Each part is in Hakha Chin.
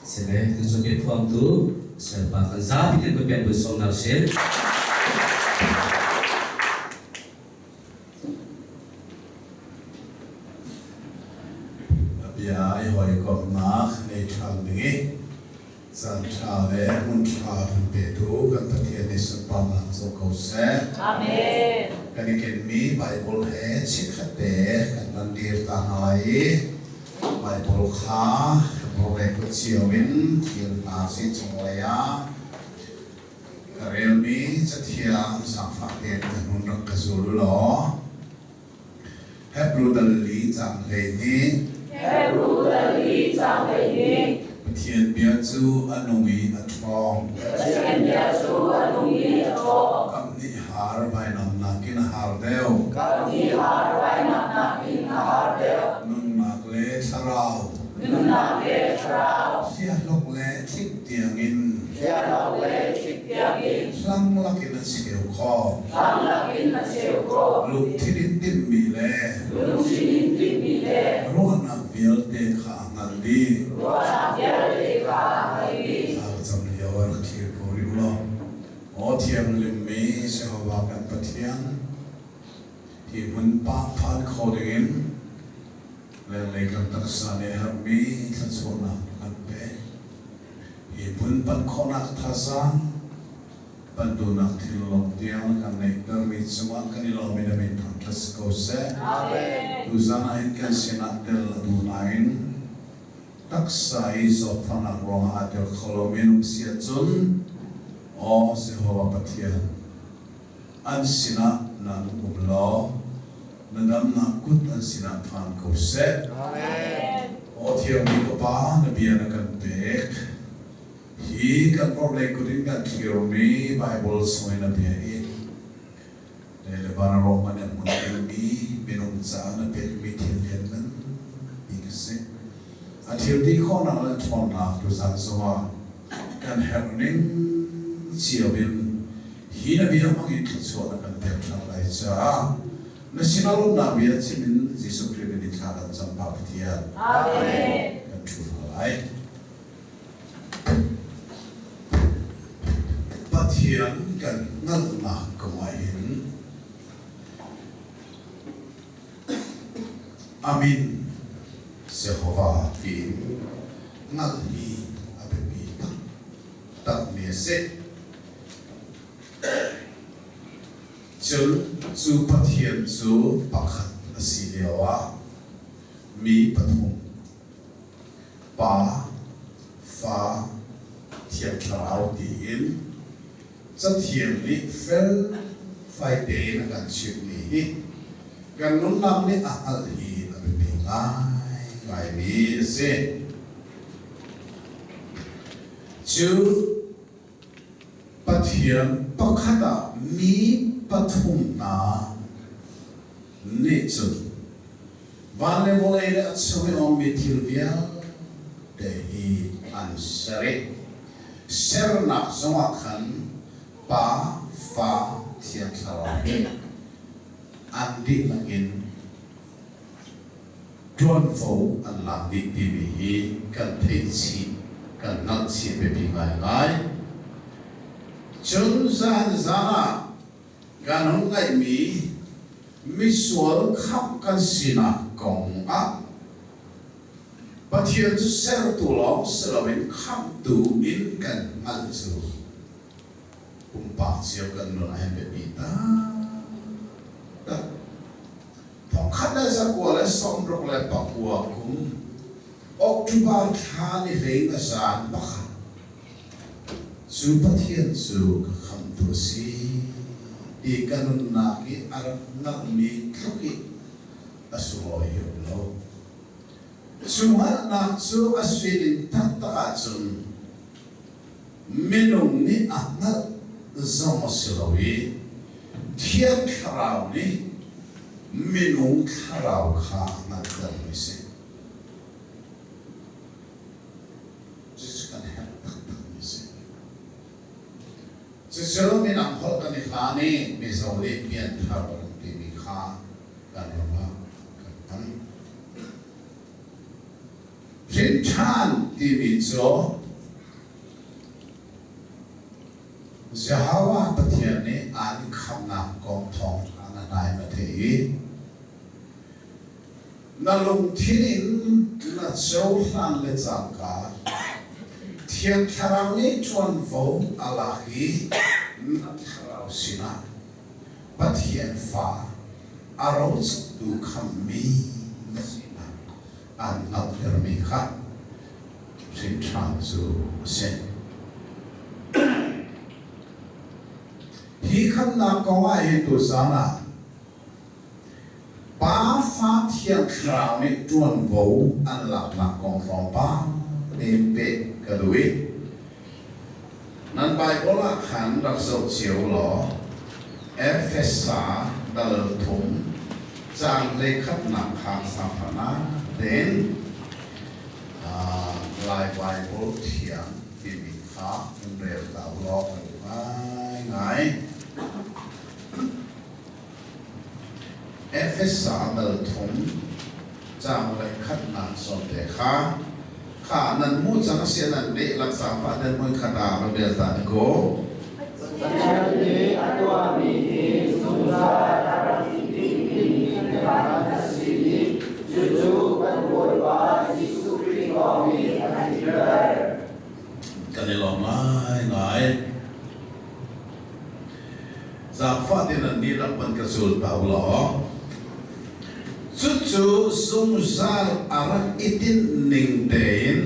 Sile tu cu biaphuangtu Selpa kan zapi ten kan pian sawm hna usih. Bia i hawikomhnak nei ṭhan ding i caan ṭha le hmun ṭha kan petu kan Pathian nih sunparnak co ko seh. Amen. Kan i kenmi Baibal he chikkhat te kan van dir ta hna lai i Baibal kha rawlei kut cio in thil hna si cunglei ah ka relmi cathiang zaangfah tein ka hnun rak ka zul u law Hebru dal li caang 12. Hebru dal li caang 12. Pathian bia cu a nung i a ṭhawng. Pathian bia cu a nung i a ṭhawng. Kam nih har vainam nakin a har deuh. Kam nih har vainam nakin a har deuh. Nunnak le thlarau. Nunnak le thlarau. Hliahlok le thlik tiangin. Hliahlok le thlik tiangin. Hlang lakin a cheu khawh. Hlang lakin a cheu khawh. Lungthin in timhmi le. Lungthin in timhmi le. Ruahnak vialte kha a hngalh dih. Ruahnak vialte kha a hngalh dih. Thla cam lio ah rak thlir ko rih u law. Aw thianglimmi Jehovah kan Pathian, hi hmun pa phan kho dingin lenglei kan taksa nih herhmi thluachuahnak na kan pek. Hi hmun panh khawhnak thazaang, panduhnak thinlung tiang na kan neihtermi cungah kan i lawm i na min thangṭhat si ko seh. Amen. Tuzan ah hin kan sinah tel a duh nain taksa i zawtfahnak ruangah aa tel kho lomi an um si ahcun aw Jehovah Pathian an sinah nan um law na damnak kut an sinah phan ko seh. Amen. Aw thiangmi ka Pa, na bia na kan pek. Hi kan orhlei kut in kan thlirmi Baibal sungin na bia hi le le van rawng an hmun dingmi minung caah na pekmi thil lianngan bik a si. A thil ti khawhnak le ṭhawnnak tuzan zongah kan herh ning cio in hi na bia hmang in thluachuah na kan pek ṭhan lai caah na sinah lawmhnak bia chim in Jesuh Khrih min in thla kan cam Pa Pathian. Amen. Kan ṭhu hna lai. Pathian kan hngalhnak kong ah hin a min Jehovah tiin hngalhmi a biapi taktakmi a si. Cun cu Pathian cu pakhat a si lioah mi pathum Pa, Fa, Thiang Thlarau tiin Cathiang nih felfai tein a kan chimhmi hi kan nunnak nih a hngalh hi a biapi ngaingaimi a si. Cu Pathian pakhat ah mi pathum hna nih cun van le vawlei le a chung i a ummi thil vialte hi an ser i sernak zongah khan Pa, Fa, Thiang Thlarau nih an dihlak in ṭuanvo an lak dih timi hi kan theih chih, kan hngalh chih biapi ngaingai. Cun zan zan ah kan hung ngaihmi misual khamh kan sinak kong ah Pathian cu sertu lawng si loin khamhtu in kan hngalh cu pumpak cio kan nun ah hin biapi taktak. 1969 kum October thla ni hlei na zan pakhat cu Pathian cu ka khamhtu a si ti ka nunnak i a rak hngalhmi tluk i a sunglawi hi um lo. Cu hngalhnak cu a sining taktak ahcun minung nih a hngalh zong a si lo i Thiang Thlarau nih minung thlarau kha a hngalhtermi si. Cucu kan herh taktakmi a si. Cucu midang holh kan i hlan i Mizo nih pianthar an timi kha kan ram ah kan hman. Hrinṭhan timi cu Jehovah Pathian nih aan khamhnak kong thawngṭha na hnai na theih i na lungthin in na cohlan le cangka Thiang Thlarau nih ṭuanvo a lak i na thlarau sinah Pathian fa a rocotu khamhmi na sinak aan hngalhtermi kha hrinṭhan cu a si. Hi khamnak kong ah hin tuzaan ah Pa Fa Thiang Thlarau nih ṭuanvo an laknak kong tlawmpal tein peh ka duh i nan Baibal ah khan rak zoh cio law Efesa dal thum caang hleikhatnak kha zaangfahnak tein Lai Baibal Thiang timi kha in rel ta u law ka duh ngaingai. Efesa dal thum caang hleikhatnak sawmte kha kha nan hmuh cang a si nan dihlak zaangfah nan hmunkhat ah va rel ta ni ko. Pathian nih a tuahmi hi zungzal a rak i tinhmi biakam a si i cucu kan Bawipa Jesuh Khrih thawng in a tlinter. Kan i lawm ngaingai. Zaangfah tein nan dihlak van ka zul ta u law cucu zungzal a rak i tinh ning tein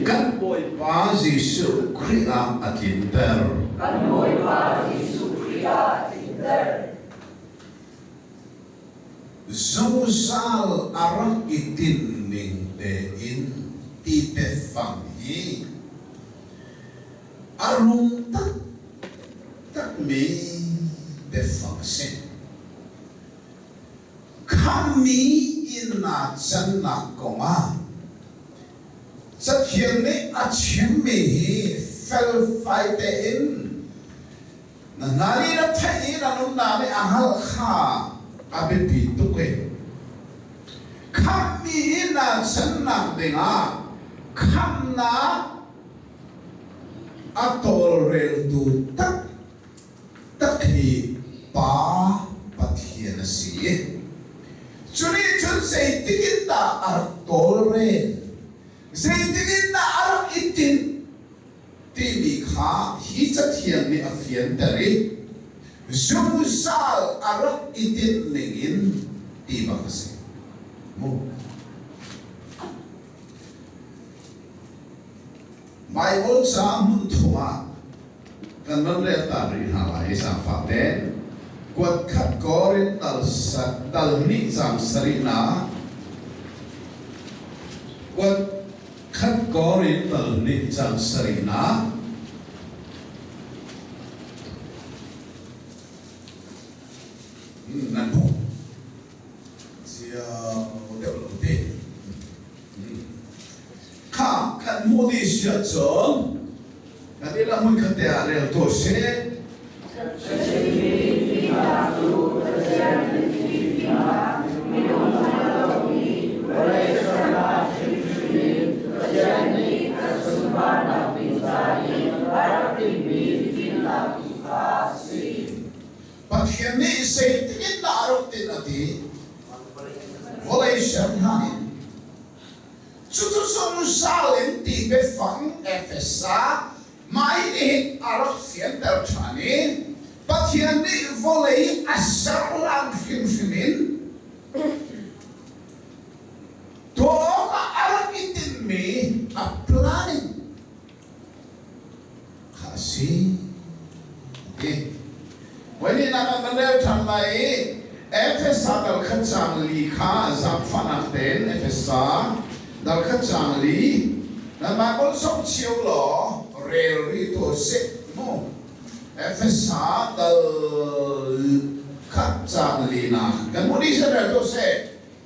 kan Bawipa Jesuh Khrih ah a tlinter. Kan Bawipa Jesuh Khrih ah a tlinter. Zungzal a rak i tinh ning tein ti biafang hi a rum taktakmi biafang a si. Khammi inn aa cannak kongah Cathiang nih a chimmi hi felfai tein Na hna nih na theih i na nunnak nih a hngalh kha a biapi tuk i khamhmi hi naa cannak dingah khamhnak a tawlreltu taktak hi Pa Pathian a si. Cu nih cun zeitik in dah a rak tawlrel, zeitik in dah a rak i tinh timi kha hi Cathiang nih a fianter i zungzal a rak i tinh ningin ti bak a si. Mu. Baibal ca hmun thum ah kan ron rel ta rih hna lai i zaangfah tein kuat khat Korin dal dal hnih caang sarihnak kuat Khat Korin dal hnih caang sarihnak nan hmuh cio deuh lo ti. Kha kan hmuh dih si ahcun kan i hmun khat te ah rel tuah sih. Pathian nih zeitik in dah a rak tinh a ti? Vawlei ser hlan in. Cucu zungzal in ti biafang Efesa Mah nih hin a rak fianter ṭhan i Pathian nih vawlei a ser hlan hrimhrim in tuah awkah a rak i tinhmi a planning kha a si. Ti. Voi hnihnak ah kan rel ṭhan lai i Efesa dal khat caang li kha zaangfahnak tein Efesa dal khat caang li nan Baibal zoh cio law rel rih tuah sih mu. Efesa dal khat caang linak kan hmuh dih seh rel tuah sih.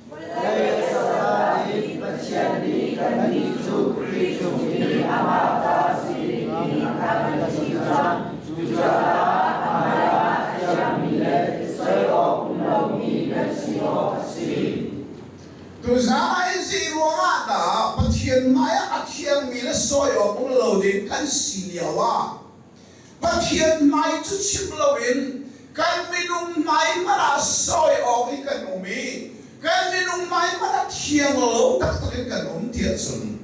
Vawlei i Pathian nih kannih cu Khrih cung i amah ta si dingin a kan thim cang. Cucaah a hmaiah a thiangmi le soi awk um lomi kan si awk a si. Tuzaan ah hin zei ruangah dah Pathian hmaiah a thiangmi le sawi awk um lo ding kan si lio ah Pathian hmai cu chim loin kan minung hmai hmanh ah sawi awk i kan um i kan minung hmai hmanh ah thiang lo taktak in kan um tiah cun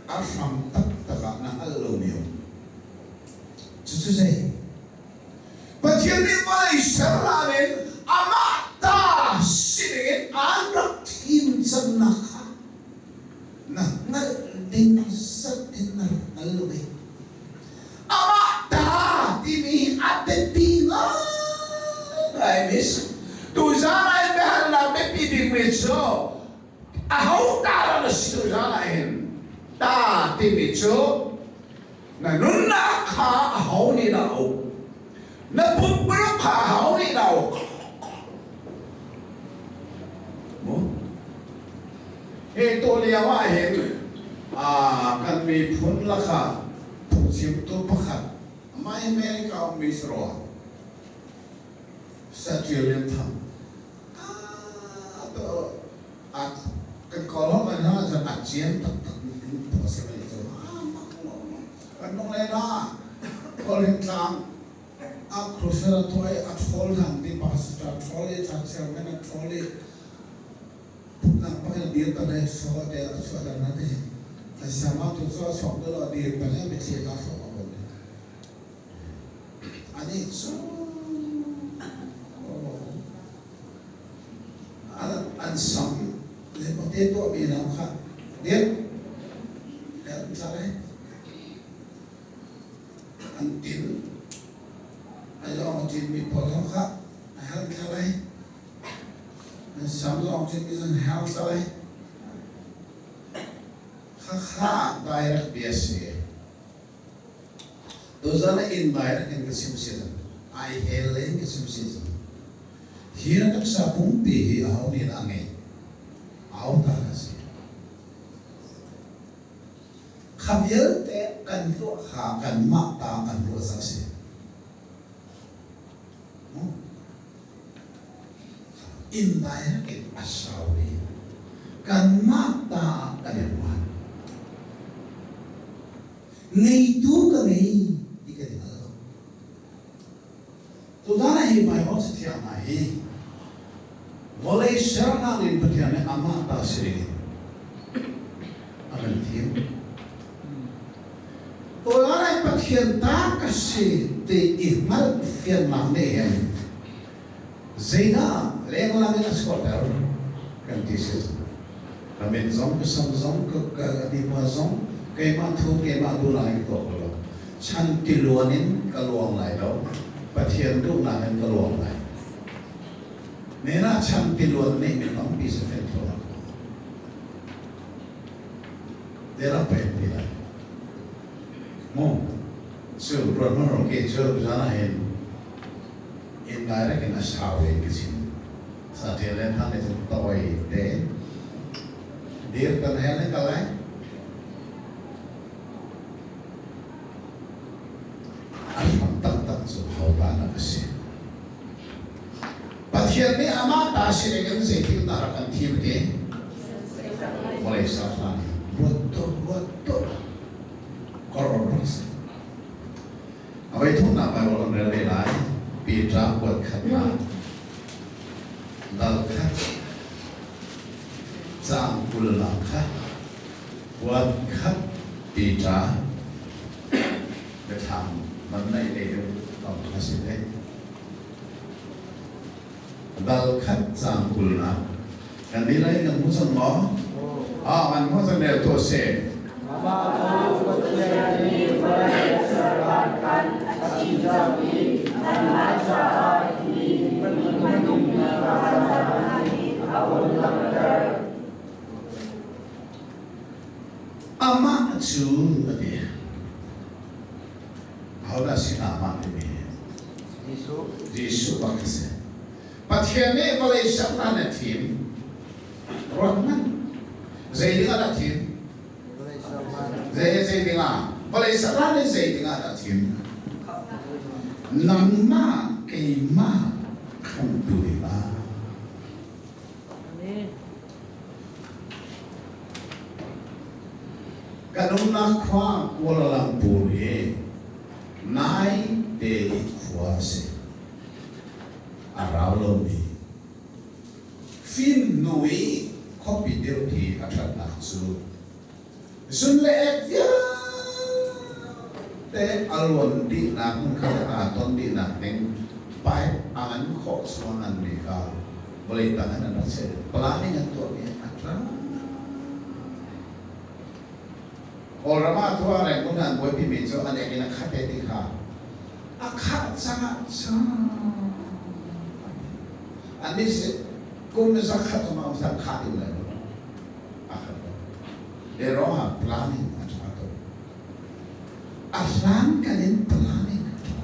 a hram taktak ah na hngalh lomi a um. Cucu zei? Pathian nih vawlei ser hlan in amah ta si dingin aan rak thim cannak kha na hngalh ding zat in na rak hngal lo ve. Amah ta timi hi a biapi ngaingai mi si. Tuzaan ah hin biahalnak biapi bikmi cu aho ta dah na si tuzaan ah hin ta timi cu Na nunnak kha aho nih dah a uk? Na pumpuluk kha aho nih dah a uk? Hi tu lio ah hin kan miphun lakah phungchimtu pakhat amah hi America ummi si rua Saṭil Lian Thang kan Kawlholh kan hna cun a ciam taktak mi lungput a si ve cu. Kan nung le na Kawlhin tlang a crusade a tuah i a ṭhawl hna ti pastor ṭhawl i chairman a ṭhawl i pumhnak pakhat dir tan he saw te a chuah dan na ti an siama tu cu a chuak deuh a dir tan he mitthli ka hrawk a bon Anih cu an sam zeimawte tuahmi hna kha dir an tla lai. An tin a zawng a tinmi pawl zong kha a hel thla lai. An sam zawng tinmi zong hel thla lai. Khakha direct bia si. Tuzan ah inn direct in ka chim si lo. Ai hel lei in ka chim si lo. Hi na taksa pumpi hi aho nih dah a ngeih? Aho ta dah a si? Kha vialte kan tuah kha kanmah ta kan ruah cang si. Inn direct in a sau i kanmah ta ah kan i ruat. Ngeitu ka ngei ti kan i hngal lo. Tutan ah hi Baibal Cathiang hna hi vawlei sernak in Pathian nih amah ta si dingin a kan thim. Tutan ah Pathian ta ka si ti i hngalh fiannak nih hin zeidah lenglang in a chuahter kan ti si. Ka mit zong, ka sam zong, ka hnipuan zong keimah thu keimah duhnak in ka tuah ko lo. Chan tiluan in ka luang lai lo. Pathian duhnak in ka luang lai. Nena chan tiluan nih mi tampi sa fen thluah. Dera pen ti lai. Mu, cu ruat hmanh ke cu zan ah hin indirect in a sau in ka chim. Saṭil le thang nih cun tawi te dir kan hel in kal ai. A hram taktak cu hodah a si. Pathian nih amah ta si ding in zeitin dah rak kan thim te? Vawlei serhlan ruat tuk ruat tuk kor rak si. A voi thumnak Baibal kan rel ve lai. Peter kuat khatnak dal khat caang 20 nak kha kuat khat Peter biathlam man naih lei deuh tam kha si te. Dal khat caang 20 nak kan di lai kan hmu cang maw? Ah, kan hmu cang rel tuah seh. Amah cu Pathian nih vawlei a ser hlan khan a thim cang i anmah caah hi hmanung bik caan hi a hun langhter. Amah cu a ti. Ahodah si hnga amah timi hi? Jesuh. Jesuh bak a si. Pathian nih vawlei ser hlan a thim. Ruat hmanh. Zei ding ah dah thim? Zei zei ding ah? Vawlei ser hlan nih zei ding ah dah thim? Nangmah keimah khamhtu ding ah. Amen. Kan umnak khua Kuala Lumpur hi nai te i khua a si. A rau lomi fim hnu i khuapi deuh hi a ṭhatnak cu zun le ek vialte a luan dihnak hmunkhat ah aa ton dihnak ding pipe a ngan khawh chung a nganmi kha vawlei tang in an rak chiah. Planning an tuahmi a ṭang. Kawlram ah tuah rengkun an buaipimi cu an ek in a khat e ti kha a khah cang ah cang annih si kum 100 zong ah um khah ding lai lo a khat lo le ruangah planning a ṭha tuk a hlan kan in planning a ṭha.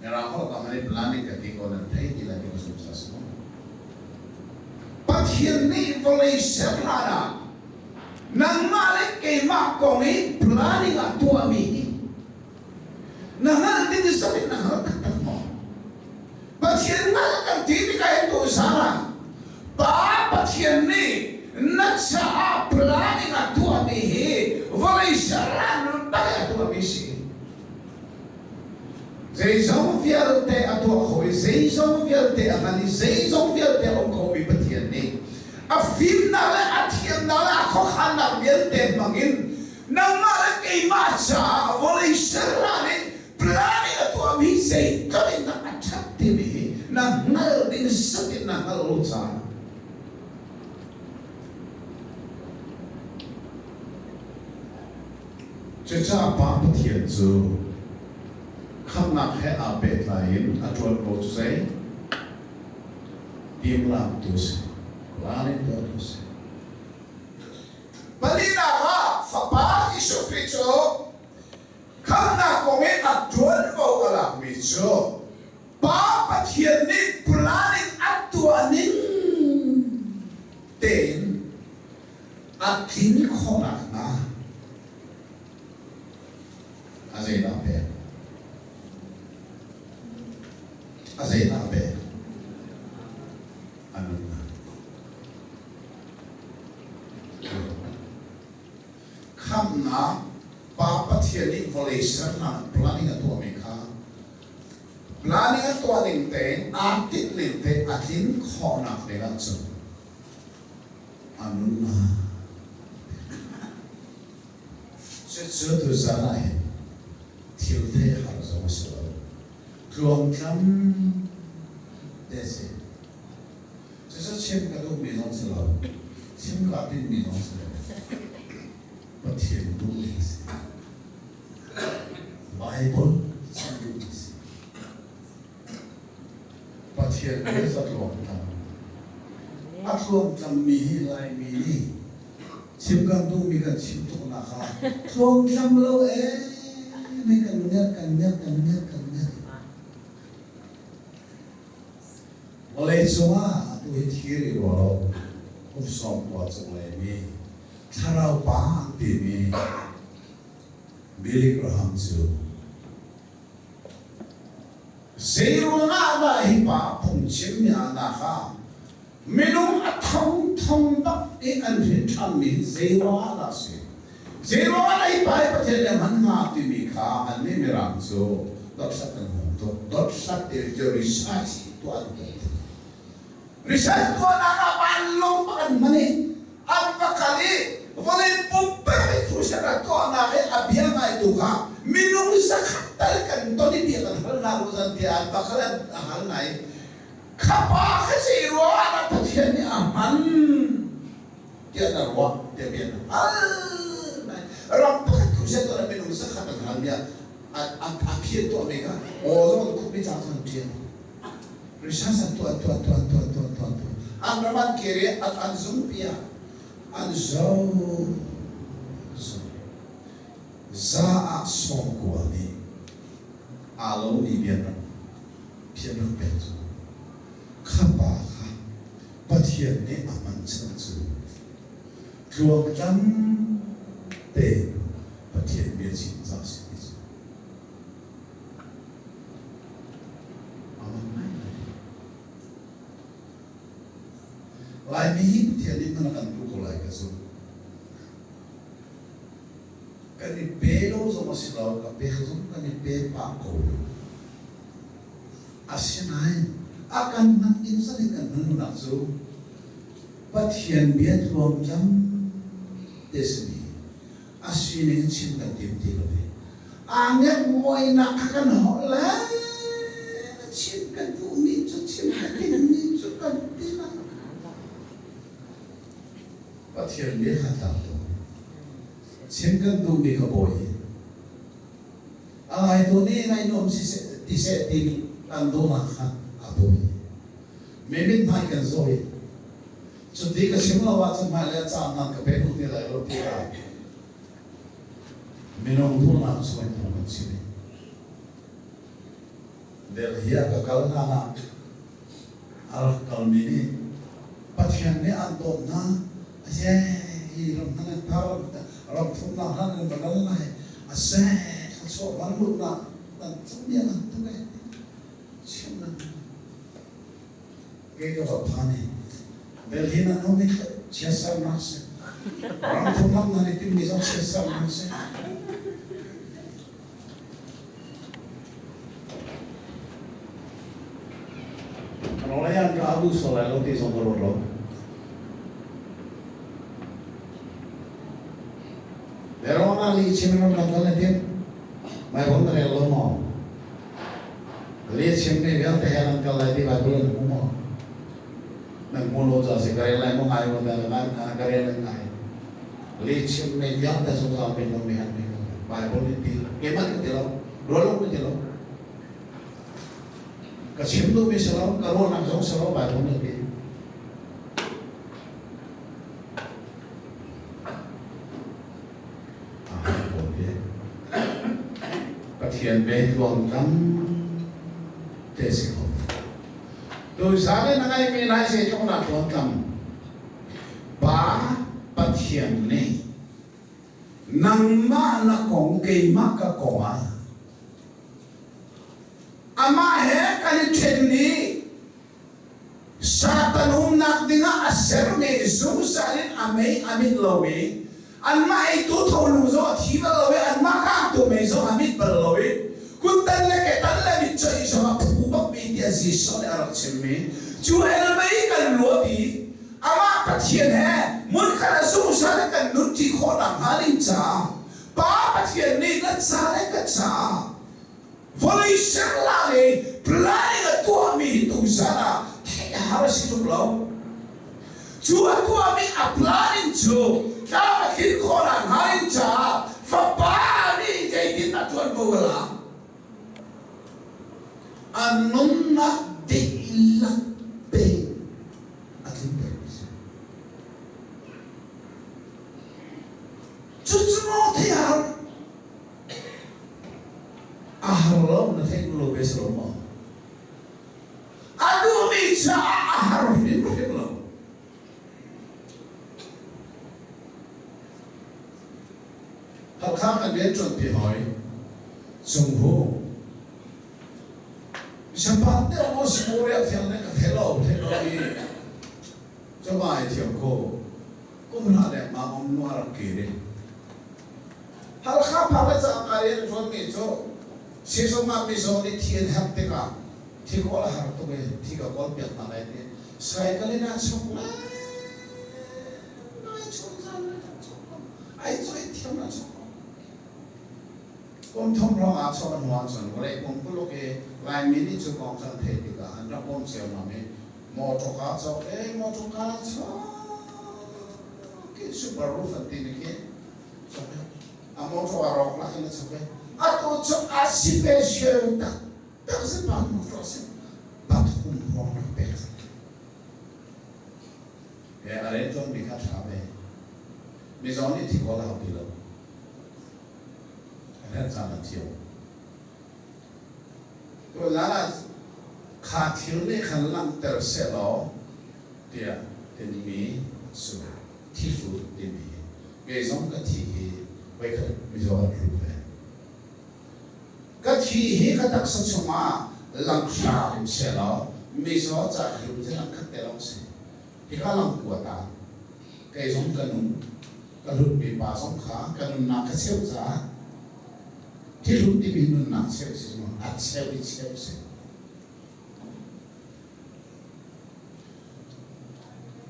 Mirang holh ka hman i planning ka ti ko nan thei ti lai ti ka zumh sa si maw? Pathian nih vawlei ser hlan ah nangmah le keimah kong i planning ah tuahmi hi na hngalh ding zong in na hngal taktak maw? Pathian hngalh kan ti tikah hin tu zan Pa Pathian nih na caah planning a tuahmi hi vawlei ser hlan tak a tuahmi si. Zeizong vialte a tuah kho i zeizong vialte a ngan i zeizong vialte a um khomi Pathian nih a fimnak le a thiamnak le a khuakhannak vialte hmangin nangmah le keimah caah vawlei ser hlan in planning a tuahmi zeitluk in dah a ṭhat timi hi na hngalh ding zat in na hngalh lo caah Cucaah Pa Pathian cu khamhnak he aa pehtlai in a ṭuanvo cu zei? Timhlamtu a si. Ralrin tuahtu a si. Palinak ah Fapa Jesuh Khrih cu khamhnak kong i a ṭuanvo a lakmi cu Pa Pathian nih planning a tuah ning tein a tlin khawh nakhnga a zeidah pek? A zeidah pek? A nunnak. Khamhnak Pa Pathian nih vawlei sernak planning a tuahmi kha planning a tuah ning tein aa tinh ning te a tlin khawhnak ding ahcun a nunnak. Cucu tuzan ah hin thil theih har zong a si lo. Tluangtlam te a si. Cucu chim ka duhmi zong si lo. Chim kaa tinhmi zong si lo. Pathian duhmi a si. Bible chim duhmi a si. Pathian nih a tluangtlam. A tluangtlammi hi Laimi nih chim kan duhmi kan chim tuknak ah tluangtlam lo ee mi kan ngerh kan ngerh kan ngerh kan ngerh. Vawlei cungah atu hi thir i rua lo kum 90 cung lei mi thlarau pa an timi Billy Graham cu Zeiruangah dah hi pa phungchim mi ah na kha minung a thongthong bak i an hrin ṭhanmi hi zeiruangah dah a si? Zeiruangah dah hi pa hi Pathian nih a hman hnga timi kha annih Mirang cu dothlat an hung tuk. Dothlat ti cu research tuah an tuah. Research tuahnak ah vanlawng bak an hman i an va kal i vawlei pumpak i crusade a tuahnak i a bia ngaitu kha minung 100 tal kan ton i bia kan hal hna ruzan tiah an va kal an hal hna i kha pa kha zei ruangah dah Pathian nih a hman tiah na ruah tiah bia na hal ram pakhat crusade tuah minung 100 an hal bia a phiat tuah mi kha aw zong an khup i ca cu an ṭial. Research an tuah tuah tuah tuah tuah tuah tuah an ram an kir i an an zungpi ah an zo zo za ah 90 nih aa lomi bia rak phian rak pek cu kha pa kha Pathian nih a hman chan cu tluangtlam tein Pathian bia chim ca si ti cu Laimi hi Pathian nih hman a kan duh ko lai ka zumh. Kan i pe lo zong a si lo, ka pek zong kan i pe pah ko. Asinain a kan hman ding zat in kan hman lonak cu Pathian bia tluangtlam te simi a sining in chim kan tim ti lo i aa ngenhmuainak kha kan holh le chim kan duhmi cu chim kan timmi cu kan ti lai. Pathian bia kha tlak lo. Chim kan duhmi kha bawi. A ngaitu nih ngaihnuam siseh ti seh ti kan duhnak kha a bawi. Mi mithmai kan zoh i cuti ka chim lo ahcun hmailei ah caan nan ka pe duh ti lai lo tiah minung duhnak chungin phung kan chim i Delhi ah ka kal hlan ah a rak kalmi nih Pathian nih an dawt hna ye hi ram hna nan phar ram thumnak hna nan va kal lai a se thluachuah van luhnak nan cung an tuk e chim nan Kei ka va phan i Delhi nan um i chiatsernak si. Ram thumnak nan i timmi zong chiatsernak si. Rolayan ka abu so lai lo ti zong ka ruat lo. Verona li chim ram kan kal na tim. Mai bon rel lo maw? Lihchimmi vialte he nan kal lai ti Baibal an hmu maw? Nan hmu lo caah si ka rel lai maw ngai maw ka rel an ngai. Lihchimmi vialte zungzal minung nih an ning. Baibal nih ti keimah ka ti lo, rualung ka ti lo. Ka chim duhmi si lo, ka ruahnak zong si lo, Baibal nih ti. Pathian ve tluangtlam te si ko. Tuisan in a ngeimi lai zeitluk dah tluangtlam. Pa Pathian nih nangmah na kong keimah ka kong ah amah he kan i ṭhen i Satan umnak dingah a sermi zungzal in a mei a mit lo i anmah eitu tholung zong a thi bal lo i anmah kangtu mei zong a mit bal lo i kuttan le ketan le mitcaih zong a phu bakmi tiah Jesuh nih a rak chimmi cu hell mei kan luat i amah Pathian he hmunkhat ah zungzal in kan nunṭi khawh nakhnga ding caah Pa Pathian nih na ca le ka caah Vawlei sernak i planning a tuahmi hi tuzan ah theih har a si tuk lo. Cu a tuahmi a planning cu tlam a tlin khawhnak hnga ding caah fapa nih zeitin a ṭuanvo a lak. A nunnak dihlak pe a tlinter a si. Cucu maw theih har? A har lo na theih lo ve si lo maw? A duhmi caah a har hrimhrim lo. Hakha kan rian ṭuanpi hawi Cung Hu Sapat deuh maw si Korea thiang nih ka thei lo thei lo i coba ai thiam ko kum hla dengmang um nu a rak kir i Halkha phak le cangka rian a ṭuanmi cu sizung ah mizaw nih thi an herh tikah thi kawl a har tuk i thi ka kawlpiak hna lai ti cycle in aa chok lai ai chok zan chok ai choi thiam a chok kum thum hrawng aa chok hnu ahcun vawlei pumkuluk i Laimi nih cu kong cu an theih tikah an rak bawm cio ngam i motor kaa chok e motor kaa chok khi super roof an ti ni khi A motor a rawk lak in a chok i atu cu a special taktak si pa motor si pathum hrawng rak pek cang. He a ren tuan mi kha tha ve. Mizaw nih thi kawl a hau ti lo. A herh caan a thio. Tuzan ah kha thil nih khan langhter sehlaw tiah tinmi su thihlut timi kei zong ka thi hi voikhat mizaw an hlut ve. Ka thi hi ka taksa chungah langhra um sehlaw mizaw ca him cu langkhat te lawng si. Hika lang kua ta kei zong ka nung ka hlutmi pa zong kha ka nunnak ka cheuh caah thilhlut timi nunnak cheuh si a cheuh i cheuh si.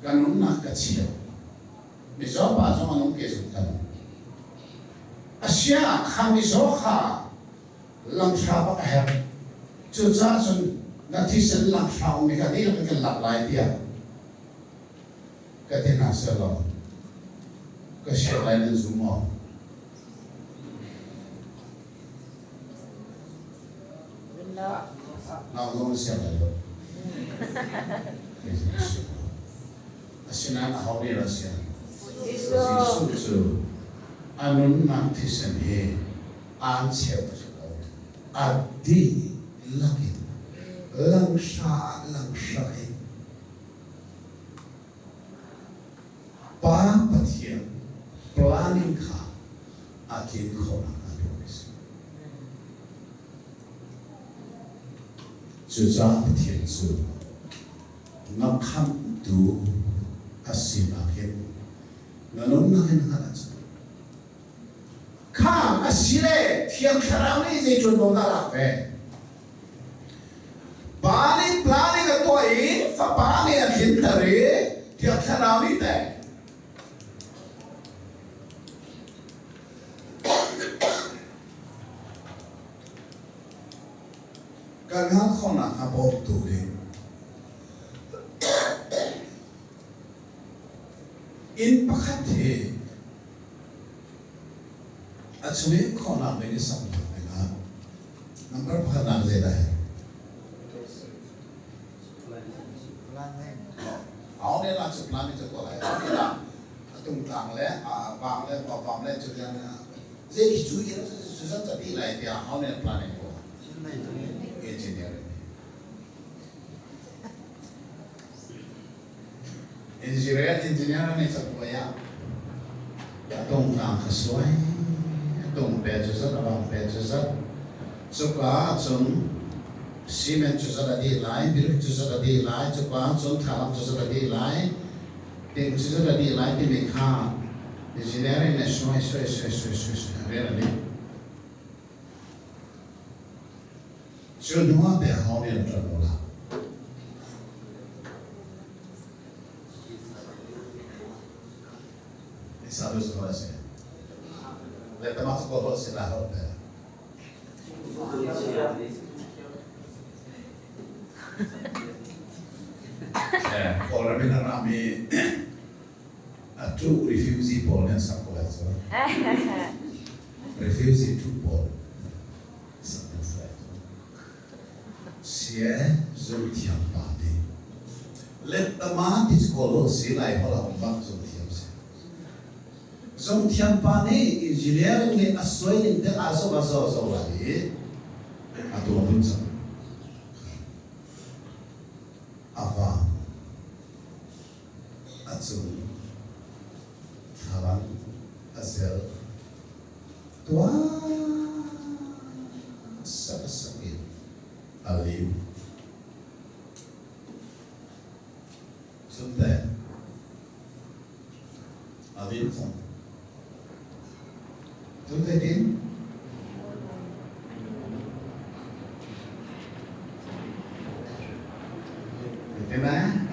Ka nunnak ka cheuh. Mizaw pa zong a nung ke zong ka nung. Asia kha mizaw kha langhra bak a herh. Cucaah cun na thisen langhra um mi kha dihlak in kan lak lai tiah ka ti hna selaw ka share lai nan zum maw? Nang zong na siang lai lo. Asinain aho nih dah siang? Jesuh cu a nunnak thisen hi aan cheu a si lo. A dihlak in langhra ah langhra in Pa Pathian planning kha a tlin khawhnak hnga tuah a si. Cucaah Pathian cu na khamhtu a sinak hin na nunnak in hngalh ahcun kha a si le Thiang Thlarau nih zei ṭuanvo dah a lak ve? Pa nih planning a tuah i Fapa nih a tlinter i Thiang Thlarau nih teh kan hngalh khawhnak hnga bawmtu ding inn pakhat hi a chung i khawhnak ding i saknak dingah number pakhat nak zeidah he? Au ne la cu plan cu tuah lai. Au ne la a tungtlang le a vang le vawvam le cu tiang zei khi cu in cu zat ca ti lai tiah au ne plan in tuah. Engineering. Engineer engineer nih cabuai ah a tungtlang kha suai, a tung pe cu zat, a vang pe cu zat. Cuka ahcun cement cu zat a dih lai, brick cu zat a dih lai, cuka ahcun thlalang cu zat a dih lai, ting cu zat a dih lai timi kha engineering nih suai suai suai suai suai suai rian a dih. Cu hnu ah te ho nih an ṭuan la? Isa lu zuwa si. Le tama cu ko si la ho te. Kawlram in a rami atu refugee pawl nih an sak ko lai cu. Refugee tu pawl sak an si lai cu. Sie zungthiam pa nih lettama ti cu kawl si lai holh a um bak zungthiam si. Zungthiam pa nih engineering nih a suai ning te a zoh a zoh zoh lai i a tuah ding cang. A vang a cung thlalang a zel tuah sak in a lim. Cun teh a lim cang. Cun zeitin? Zeitin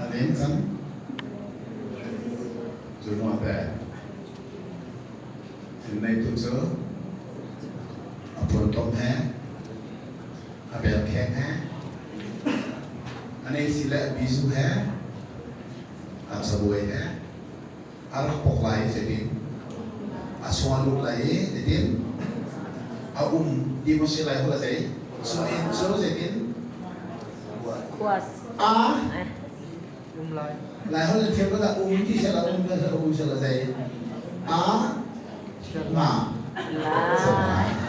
a lim cang. Cu hnu teh inn neitu cu a puantom he a belkheng he a neisi le a bizu he a cabuai he a rak pok lai i zeitin a sung a lut lai i zeitin a um ti maw si lai hula zei cu inn cu zeitin a Um lai. Lai holh na thiam lo dah um ti seh la um la um seh la zei a ma La.